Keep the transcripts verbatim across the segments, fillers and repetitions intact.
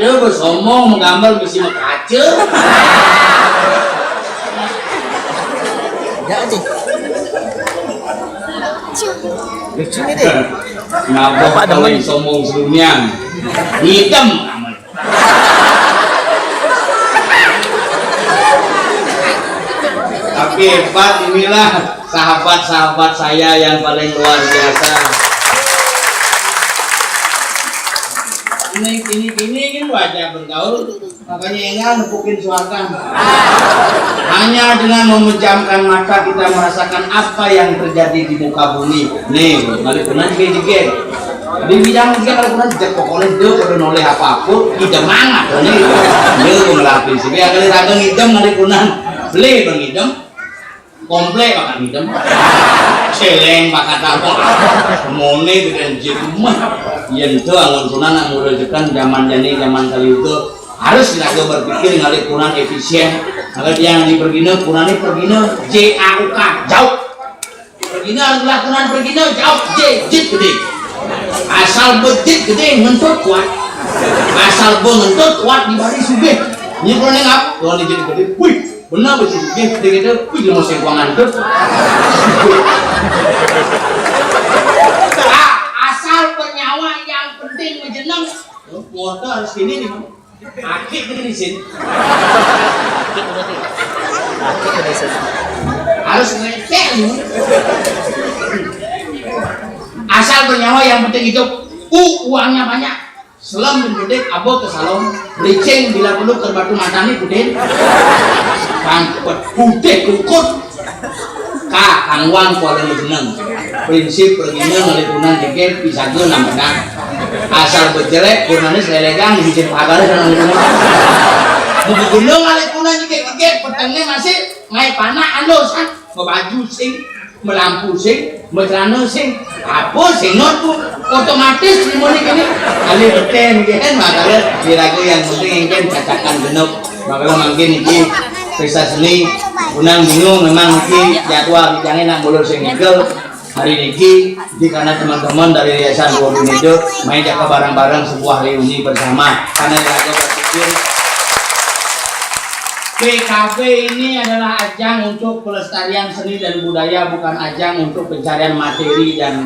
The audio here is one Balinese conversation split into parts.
Itu bersombong menggambar besi makaca. Ya, Cing. Lucu nih deh. Kenapa Bapak demen. Sombong sedunia? Hitam amat. Tapi hebat, inilah sahabat-sahabat saya yang paling luar biasa. Ini, ini, ini kan wajah bergaul, makanya enggak nepukin suaka. Hanya dengan memejamkan mata kita merasakan apa yang terjadi di muka bumi. Nih, balik pernah juga juga. Di bidang musik kalau pernah jek pokoknya dia perlu noleh apa-apa, idem amat, ini. Dia tuh ngelatih sih, biar kali raga ngidem, kali kunang. Beli bang idem, komplek bakal ngidem. Celeng bakal apa? Mone dengan jek rumah. Yang itu angon kunang nak mulai tekan zaman jani, zaman kali itu harus raga berpikir ngalih kunang efisien. Kalau dia yang dipergina, kunang ini pergina, J A U K, jauh. Pergina adalah kunang pergina, jauh, J, jit gede. Asal bejit gede, ngentut kuat. Asal be ngentut kuat, di bari sugih. Ini kunang apa? Kunang ini jit gede. Wih, benar bejit gede, gede, gede. Wih, dia masih gua ngantut. Ah, asal bernyawa yang penting menjeneng. Motor harus gini nih. Aki gede di sini. Harus ngecek nih. Asal bernyawa yang penting itu. U, uangnya banyak. Selem gede, abo ke salon. Licing bila perlu ke batu mata nih, gede. Bangkut, putih, kukur. Ka, angwang kuala jeneng. Prinsip pergina ngalih kunang jegeg, pisaga nang menang. Asal bejelek, kunangnya selelegang, hijin pagar nang menang. Begunung ngalih kunang jegeg-jegeg, petengnya masih, mai panak alus, ah. Mabaju sing, malampu sing, macelana sing. Apa sing not tu? Otomatis semua ni kini. Alih beten, kan? Makanya, diragu yang penting, kan, cacakan genep. Makanya mungkin ini pesta seni, kunang bingung memang niki jadwal, jangan nak mulur sing ngikel. Hari niki, di karena teman-teman dari Yayasan Dua Hidup, main jaga bareng-bareng sebuah reuni bersama. Karena jaga berpikir, P K B ini adalah ajang untuk pelestarian seni dan budaya, bukan ajang untuk pencarian materi dan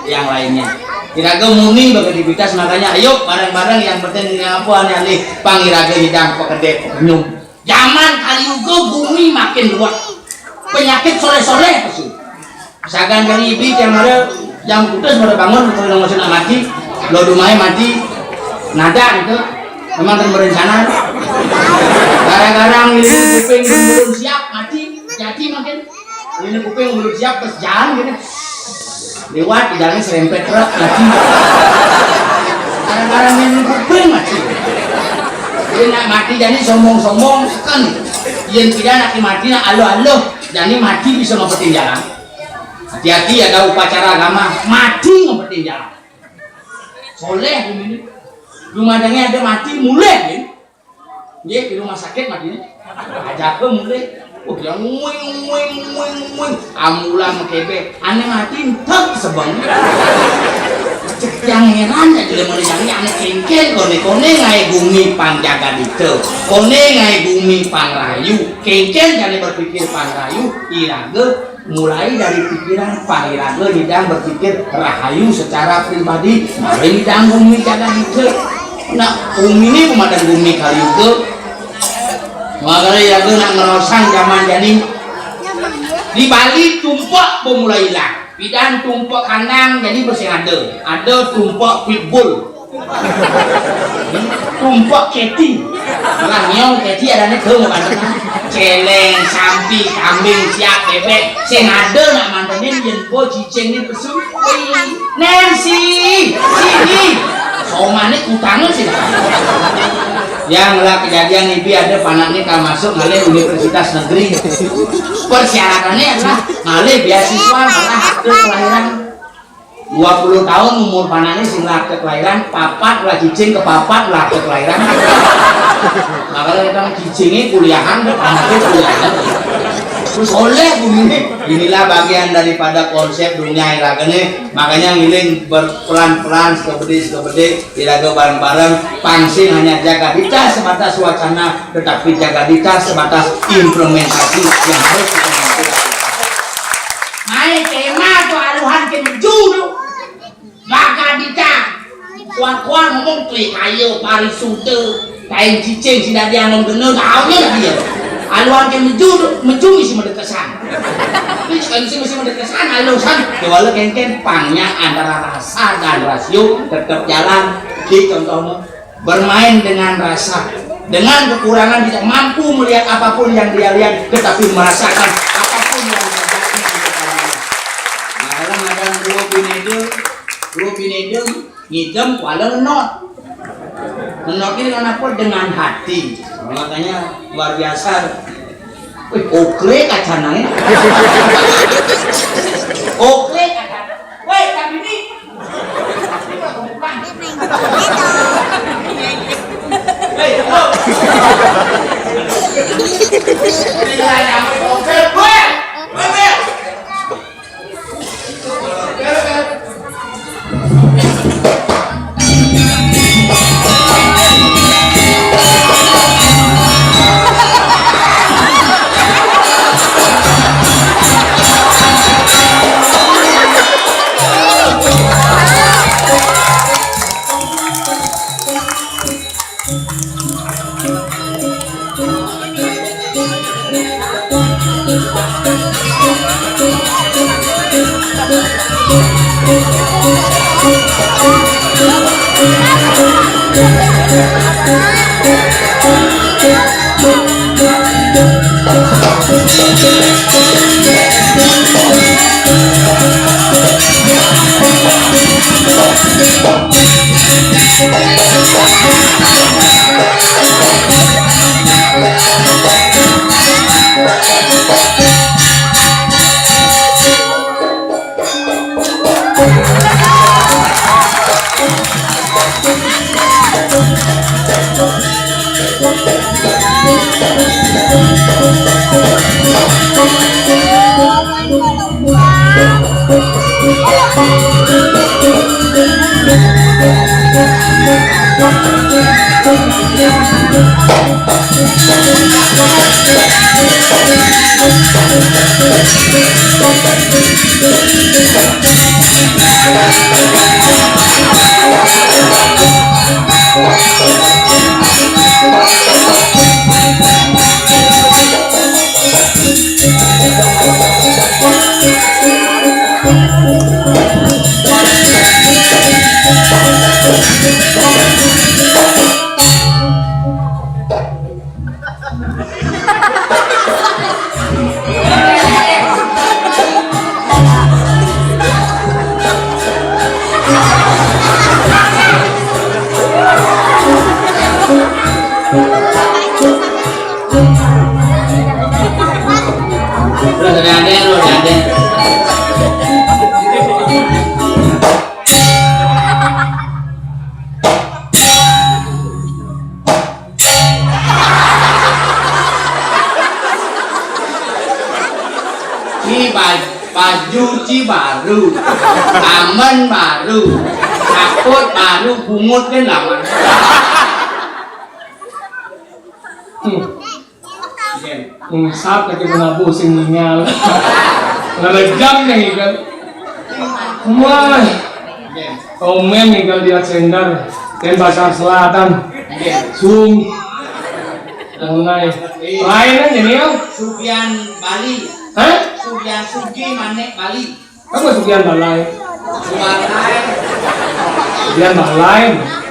yang lainnya. Kira-kira muni beraktivitas, makanya ayo bareng-bareng yang penting apa nih, pangiraga hidang pekedek nyum. Zaman Kali Yuga bumi makin ruwet. Penyakit soleh-soleh pasti. Misalkan dari ibi yang ada yang putus pada bangun kalau masih nak mati, lo dumai mati, nada gitu. Memang kan berencana. Gara-gara ngiling kuping belum siap mati, jadi makin ini kuping belum siap terus jalan gini. Lewat di jalan serempet truk mati. Gara-gara ngiling kuping mati. Jadi nak mati jadi sombong-sombong kan. Yang tidak nak mati nak aluh-aluh. Jadi mati bisa ngumpetin jalan. Hati-hati ada upacara agama, mati ngumpetin jalan. Soleh ini. Rumah ada mati mulai gini. Nggih, di rumah sakit mati. Aja ke mulai. Oh, dia nguing, nguing, nguing, nguing. Ambulan kebe. Ane mati, entek sebeng. Cék tiang héran ya, jelema jani anu kéngkén, koné-koné ngaé gumi pang jagadita. Koné ngaé gumi pang rahayu. Kéngkén jani berpikir pang rahayu, iraga mulai dari pikiran pang iraga nyidang berpikir rahayu secara pribadi, mari nyidang gumi jagadita. Nah, gumi ini pemadam gumi kali juga. Makanya iraga nak ngerosang zaman jani. Di Bali tumpek bemulai ilang. Pidan tumpek kandang, jani besi ada. Ada tumpek pitbull. Tumpek keti. Lah nyong keti adané tuh bukan. Céléng, sampi, kambing, siap, bébék. Sing ada nak mantenin yén bo cicing ni pesu. Nancy, sini. Somané kutangnya sih. Yang lah kejadian ini ada panaknya kalau masuk ngalih universitas negeri. Persyaratannya adalah ngalih beasiswa, malah akte kelahiran. Dua puluh tahun umur panaknya sing lah akte kelahiran, papat lah cicing ke papat lah akte kelahiran. Makanya kita cicingnya kuliahan, ke panaknya kuliahan. Terus oleh begini, inilah bagian daripada konsep dunia iraga nih. Makanya ngiling berpelan-pelan, sekebede, sekebede, iraga bareng-bareng, pang sing hanya jagadita sebatas wacana, tetapi jagadita sebatas implementasi yang harus kita lakukan. Mai tema tu aluhan ke nuju tu. Jagadita. Kuat-kuat ngomong tu kaya parisuda, kain cicing si dadi angon gena, tahunya lagi ya. Aluhan ke nuju tu, nuju isi medekesan. Ini kan si mesti medekesan, alusan. Kewala kengken, pangnya antara rasa dan rasio tetap jalan. Di contohnya, bermain dengan rasa, dengan kekurangan tidak mampu melihat apapun yang dia lihat, tetapi merasakan apapun yang terjadi di depannya. Nah, kalau ada dua bineda, dua bineda, ngidem, kuala ngenot. Ngenot ini dengan apa? Dengan hati. Makanya luar biasa. Wih, okle kacana ya. Okle kacana. Woi, tapi ini Ci ba-, baju ci baru, amen baru, Takut baru bungut kan lama. Hmm. Nggih. Hmm, sap lagi menabuh sing ningal. Ngerejam nih kan. Wah. Nggih. Komen nih kalau dia sender. Denpasar Selatan. Nggih. Sung. Mulai. Lain aja nih ya. Sugian Bali. Hah? Sugian Sugi Manik Bali. Apa Sugian Balai? Balai. Sugian Balai.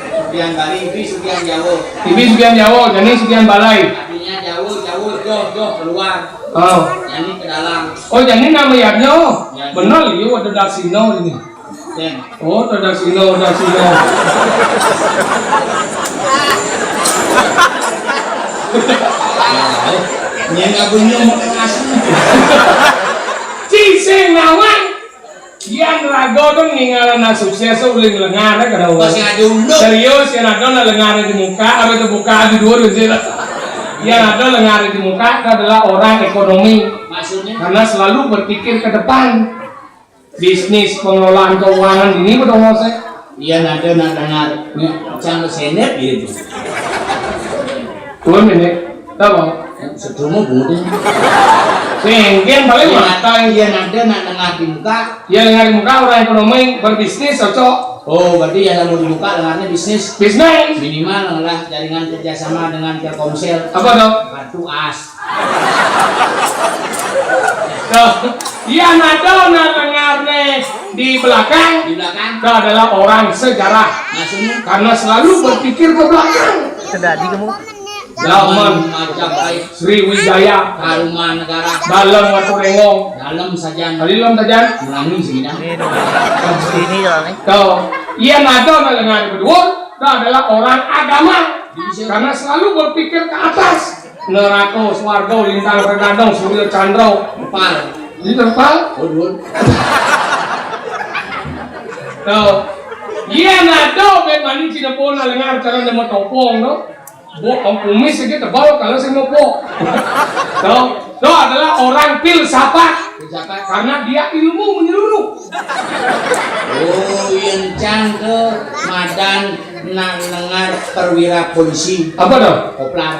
Sugian Bali, ibi Sugian Jawa. Ibi Sugian Jawa, jani Sugian Balai. Artinya jauh, jauh, jauh, jauh keluar. Oh. Jani ke dalam. Oh, jani nama yadnya. Jani. Bener, iya, ada Daksina ini. Jen. Oh, ada Daksina, ada Daksina. Nyen nggak punya mau asli. Ci sing nawang. Yan raga to ningal anak sukses uling lengar kada. Masih ada unduk. Serius, yan ada nak lengar di muka, ada terbuka di dua sih. Yan ada lengar di muka adalah orang ekonomi. Maksudnya? Karena selalu berpikir ke depan. Bisnis, pengelolaan keuangan ini betul saya. Iya, ada nak dengar. Nih, cang senep gitu. Tuan ini, tahu? Setumu bunyi. Mungkin paling mata. Iya, ada nak dengar di muka. Ya, dengar di muka orang ekonomi berbisnis cocok. Oh, berarti ya lalu dibuka lengarnya bisnis. Bisnis. Minimal lah jaringan kerjasama dengan Telkomsel. Apa tuh? Kartu as. Tuh, iya, nado nah lengarnya di belakang. Di belakang. Itu adalah orang sejarah. Maksudnya? Karena selalu berpikir ke belakang. Sedadi kamu. Zaman Majapahit. Sriwijaya. Taruman Negara. Dalam Watu Rengong. Dalam sajan. Tadi dalam sajan. Melangi sini dah. Ini dong. Ini jalannya. Tuh. Iya, nado nah lengar berdua. Itu adalah orang agama. Bisa. Karena selalu berpikir ke atas. Neraka, swarga, lintang, regadong, surya, chandra. Empal. Ini terpal? Oh, dua. Tuh. Iya, nado, ben mani Cina pun lengar cara dia mau topong, no? Bo, kumis sedikit tebal kalau saya mau po. Tuh. Tuh adalah orang filsafat. Filsafat. Karena dia ilmu menyeluruh. Oh, yang cang ke madan nak lengar perwira polisi. Apa tuh? Koplar.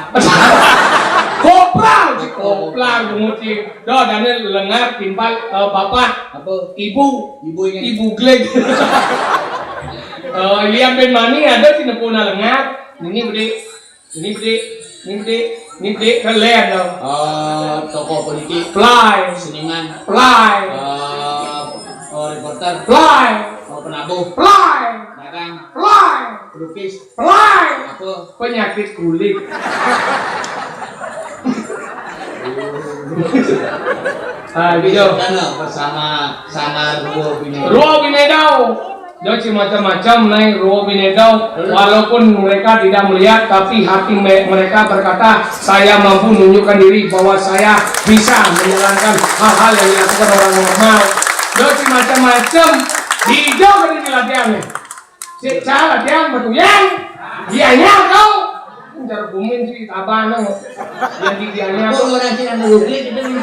Koplar, si koplar, gemuci. Doh, dane lengar timpal, eh, bapak. Apa? Ibu. Ibu ini. Ibu Gleg. Eh, Liam bin Mani ada di nepuna lengar. Ini beli, ini beli, ini beli, ini beli, kalian dong. Eh, tokoh politik. Fly. Seniman. Fly. Eh, oh, reporter. Fly. Oh, penabuh. Fly. Dagang. Fly. Pelukis. Fly. Apa? Penyakit kulit. Ah, iya. Bersama, sama Ruo Binedau. Ruo Binedau. Dia macam-macam naik Ruo Binedau. Walaupun mereka tidak melihat, tapi hati me-, mereka berkata, "Saya mampu menunjukkan diri bahwa saya bisa menjalankan hal-hal yang dilakukan orang normal." Dia macam-macam. Di hijau kan ini latihan nih. Cek salah dia betul yang dianya kau. Cara gumin sih abang yang di dianya. Kok orang sih anu luglik itu nih?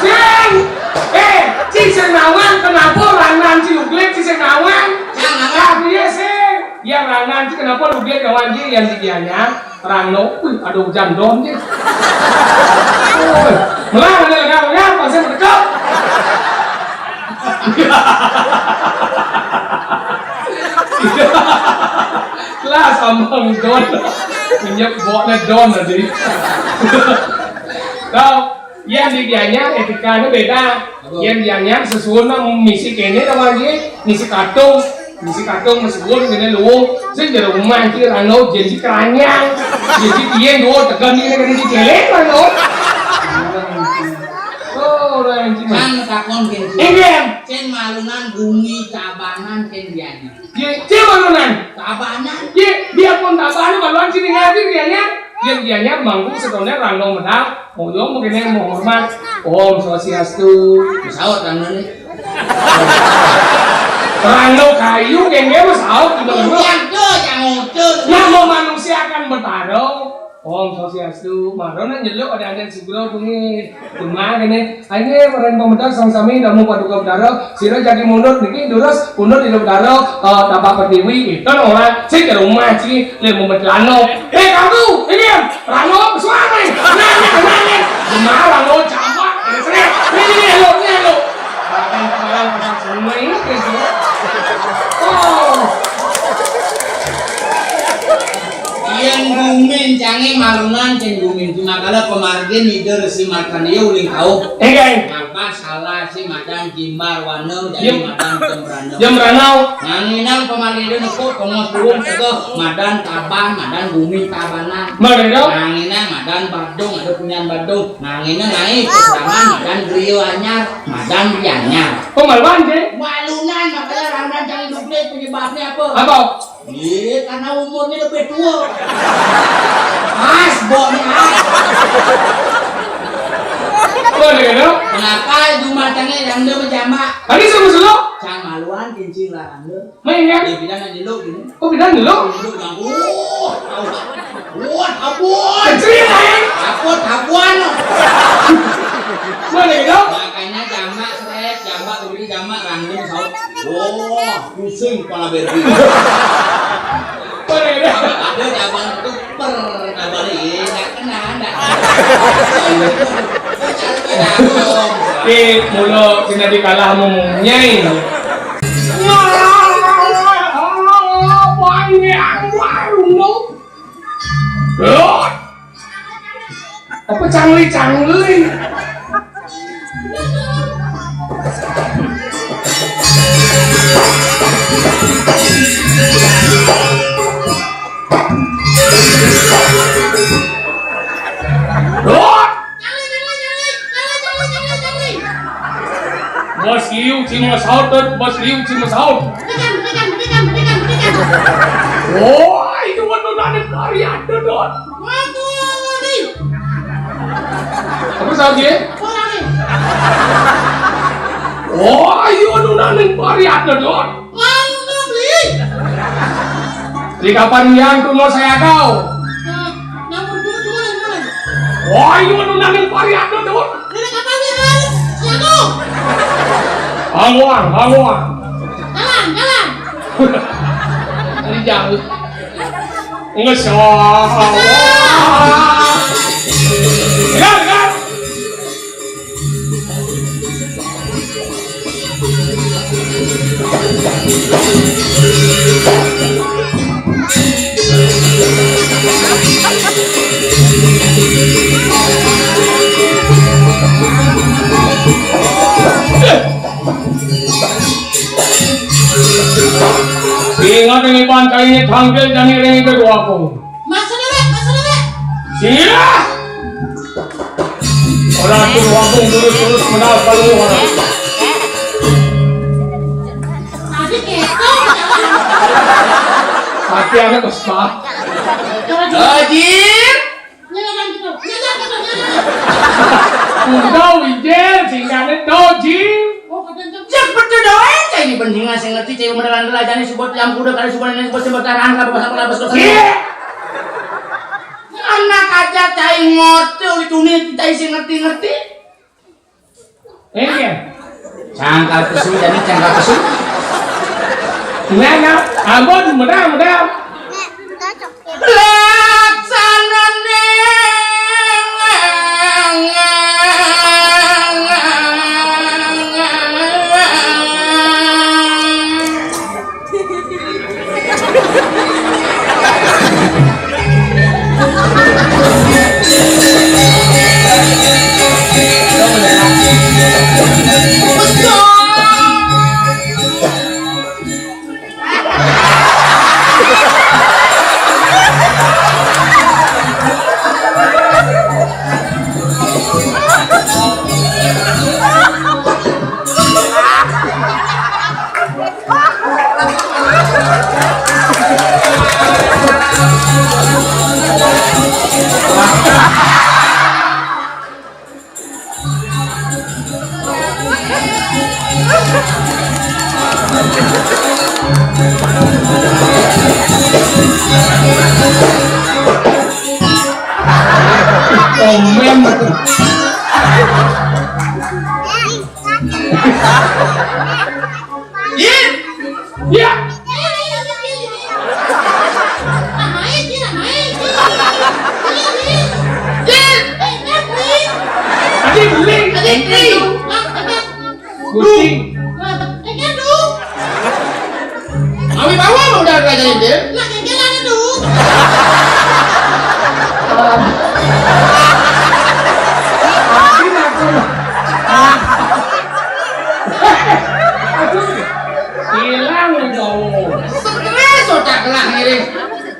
Sing, eh, si Senawan kenapa rangan si luglik si Senawan? Yang apa dia sih? Yang rangan si kenapa luglik kawan si yang di dianya? Rano, wih, ada hujan dom je. Wih, melang ada lega-lega, pasal berdekat. Lah, sambang don. Minyak boknya don tadi. Tahu? Yang di dianya etikanya beda. Apa? Yang dianya sesuai mah misi kene sama dia, misi katung, misi katung, misi gun, kene luwung. Sing dari rumah itu rano, jadi keranjang. Jadi dia dua tekan ini kan di jelek rano. Oh, orang yang cuma. Kan takon ke. Ini dia. Cen malunan bumi cabanan cen dianya. Ye, cen malunan. Cabanan. Ye, dia pun cabanan maluan sini ngaji dianya. Yang dianya manggung sebenarnya rano medal. Moyo mungkin mau hormat. Om Swastiastu. Saut kan ini. Rano kayu, gengge mas saut di belakang. Iya, tuh, yang itu. Nah, mau manusia kan bertahan. Halo. Om Swastiastu, mara nyeluk ada-ada sugro bengi. Cuma kene, ayo orang pemedal sang sami namu paduka bedara, sira jagi mundur niki durus, mundur di bedara, eh, tapak pertiwi, itu orang sing ke rumah sih, le mumet lano. Eh, kamu, ini ya, lano apa suara nih? Nanya, nanya. Cuma lano jamak, ini, ini, ini, lo, ini, lo. Orang kepala pasang semua ini, gitu. Oh. Yén gumin cangé marunan cing gumin. Cuma kala pamargin Ida Resi Markandeya uling kauh. Énggal. Apa salah si madan Jimbar Wana jadi Jim- madan Jembrana? Jembrana. Nanginang pamargin nepuk pengos burung teka madan Taban, madan gumin Tabanan. Madan. Nanginang madan Badung, ada punyan Badung. Nanginang naik keterangan madan Griya Anyar, madan Griya Anyar. Pemaluan, Cik. Malunan, makanya rangdan jangan duplik penyebabnya apa? Apa? Iya, karena umurnya lebih tua. Mas, boknya mas. Apa dia kata? Kenapa itu matanya yang dia berjambak? Tadi sama selo. Cang maluan, kincing larang dia. Main ya? Dia bilang yang dulu gini. Oh, bilang dulu? Dulu yang, uh, tahu. Wah, ampun. Kecil, ya? Ampun, ampun. Mana gitu? Makanya jambak, seret, jambak, beri jambak, rangkul, saut. Wah, pusing kepala Berbi. Mana gitu? Ada jambak itu per, jambak ini, nggak kena, nggak kena. Oke, mula kena dikalah mau nyai. Wah, ini angwar, Lho. Apa cangli-cangli? Lho. Bos Liu Cing Masaut, Bos Liu Cing Masaut. Betikan, betikan, betikan, betikan, betikan. Oh, itu menunanin karya Dodot. Waduh, lari. Apa saja? Apa lari? Oh, itu menunanin karya Dodot. Lalu beli. Di kapan yang tuh mau saya tahu? Nah, namun dulu, dulu, dulu. Wah, ini mah nunangin varian tuh, tuh. Ini kapan ya, kan? Siapa? Bangun, bangun. Jalan, jalan. Tadi jauh. Ngesel. Enggak, enggak. Ingat ini pancainé tangkil jani ring kedua aku. Maksudnya, Bek? Maksudnya, Bek? Iya. Ora tuh waktu terus-terus menal kalau orang. Tadi ketok. Tapi anak besar. Kalau di- Dojin. Nyelongan gitu. Nyelongan gitu. Nyelongan. Udah, Wijil, singkatnya Dojin. Oh, kadang tuh. Cek betul doang, cai ini bendingan sing ngerti, cai beneran belajarnya sebut yang kuda kali sebut ini sebut sebut tarang kalau bahasa kalau bahasa. Iya. Anak aja cai ngerti, oleh dunia kita isi ngerti-ngerti. Iya. Cangkal pesu, jadi cangkal pesu. Nah, nah, ampun, mudah, mudah. Laksanane. Jalan tuh. Hilang jauh. Stres otak gelah ngiring.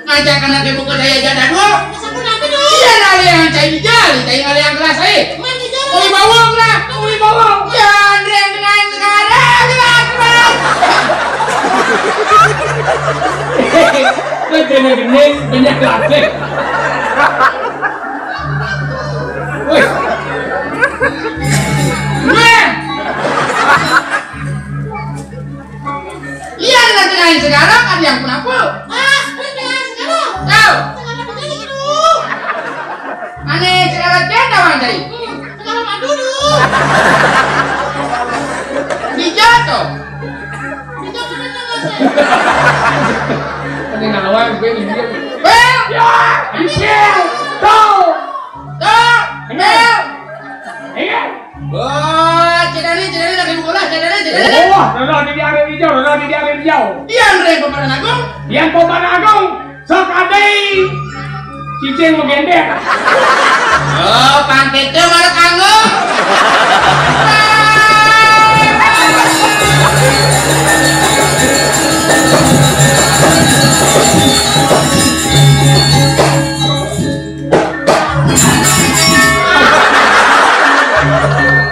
Ngajak anak ibu ke daya jada dua. Iya, lah yang cai dijali, cai ngalih yang gelas, eh. Uli bawang lah, uli bawang. Jangan dengan sekarang, gelas, gelas. Weh, gini-gini, banyak gelas, eh. Weh. Weh. Iya, ada tengah sekarang, ada yang kenapa? Ah, ada tengah sekarang. Tahu? Sekarang begini itu. Mana sekarang dia dah, Bang Jai? Hmm, sekarang Mak Dudu. Dijatuh. Dijatuh mana, Mas? Ini nak lawan gue ini. Bel! Ya! Bel! Tahu! Tahu! Bel! Iya. Wah, cedane, cedane lagi bola, cedane, cedane. Oh, rono di diare hijau, rono di diare hijau. Dian Rey Pematang Agung. Dian Pematang Agung. Sok ade. Cicing mau gender. Oh, pantet tuh malah kanggo.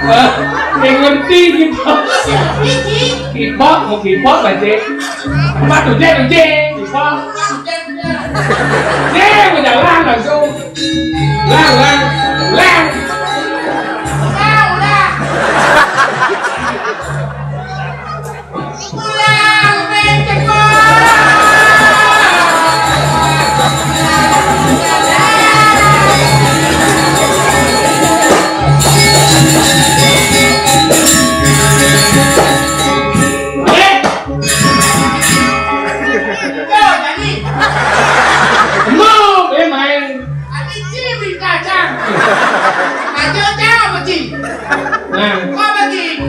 Wah, yang ngerti gitu. Kipok, mau kipok aja. Apa tuh, Jeng, Jeng? Kipok. Jeng, udah lah, langsung. Lang, lang, lang. Udah, udah. Mau, eh, main. Ati ci beli kacang. Kacang apa ci? Nah. Apa ci?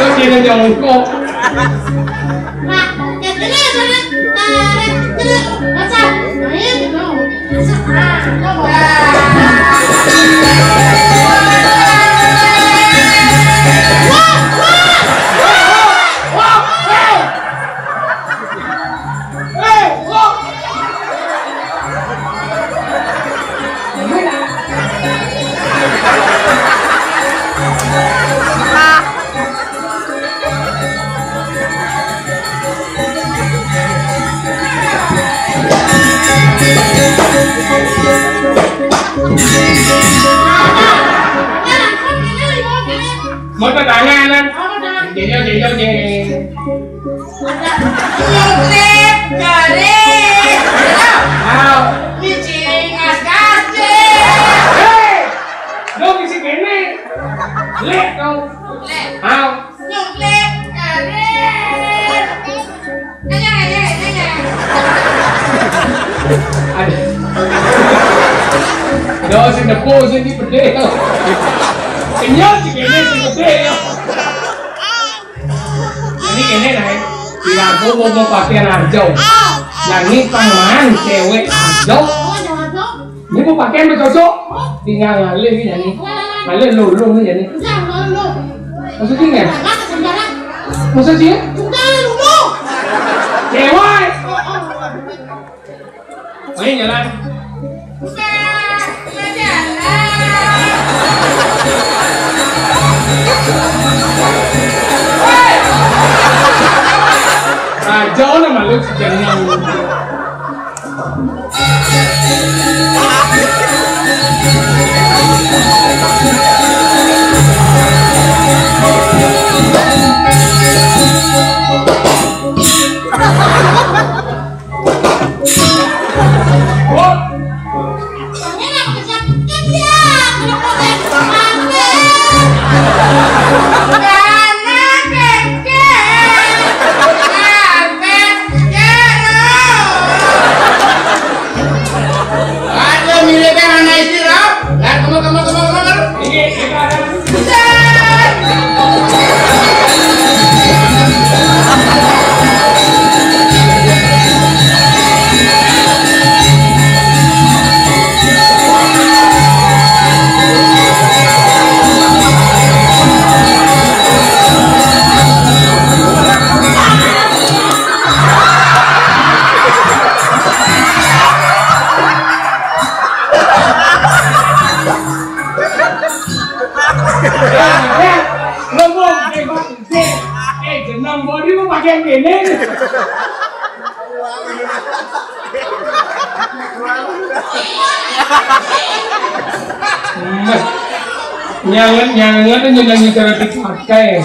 Lo kira jongkok. Nah, yang ini sana. Nah, ini. Masa? Nah, ini. Nah. Wah, wah. Wah, wah. Mau tangan, jeng, jeng, jeng. Nyungklip, garing. Au. Micing, ngas-ngas, cing. Hei! Dong, isi kene. Lek, kau. Lek. Au. Nyungklip, garing. Anyang, anyang, anyang. Aduh. Dong, sing nepo, sing di pede. Kenyal, sing kene, sing pede, ya. Ini kene, nah, ya. Tidak, aku mau, mau pakaian Arjo. Yang ini paman cewek Arjo. Ini mau pakaian bercocok. Tinggal ngalih ini, jadi. Ngalih lulu ini, jadi. Maksudnya nggak? Maksudnya? Cewek. Ayo jalan. Raja orang malu sejarahnya. Aduh, miripnya anak istri, Rap. Lah, kemana, kemana, kemana, kemana? Ini, ini ada. Buset! Yang ini. Nah, nyanget-nyanget aja nyanyi cara dipakai.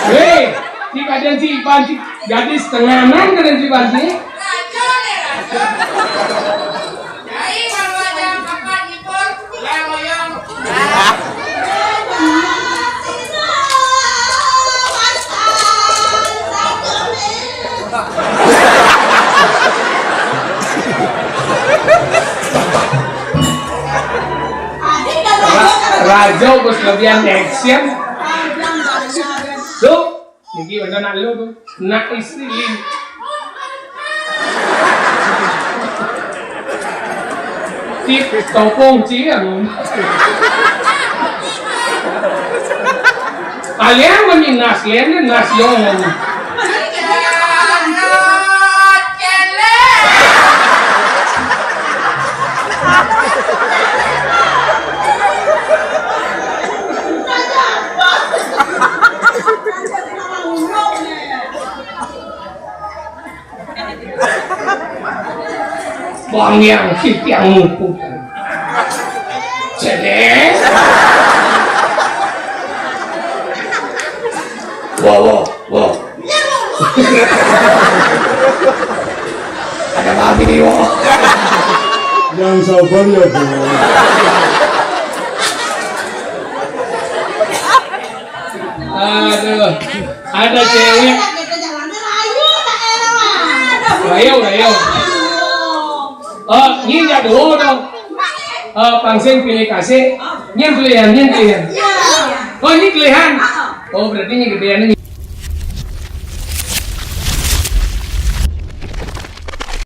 Hei, si kadang si Ipan, si gadis tenganan kadang si Ipan sih. Jadi, kalau ada apa-apa, hibur, goyang-goyang. Ra-, Rajo bos lebihan action. Tuh, Niki bener nak lu tuh. Nak istri. Cip topong cian. Kalian meni nas, kalian ni nas yong. Bang yang si tiang muku. Cene. Wow, wow, wow. Ada babi, wow. Yang sabar ya, Bu. Aduh, ada cewek. Ayo, ayo. Oh, ini nggak dulu dong. Oh, pangsing pilih kasih. Nyen tuh ya, nyen tuh ya. Oh, ini pilihan. Oh, berarti ini gedean ini.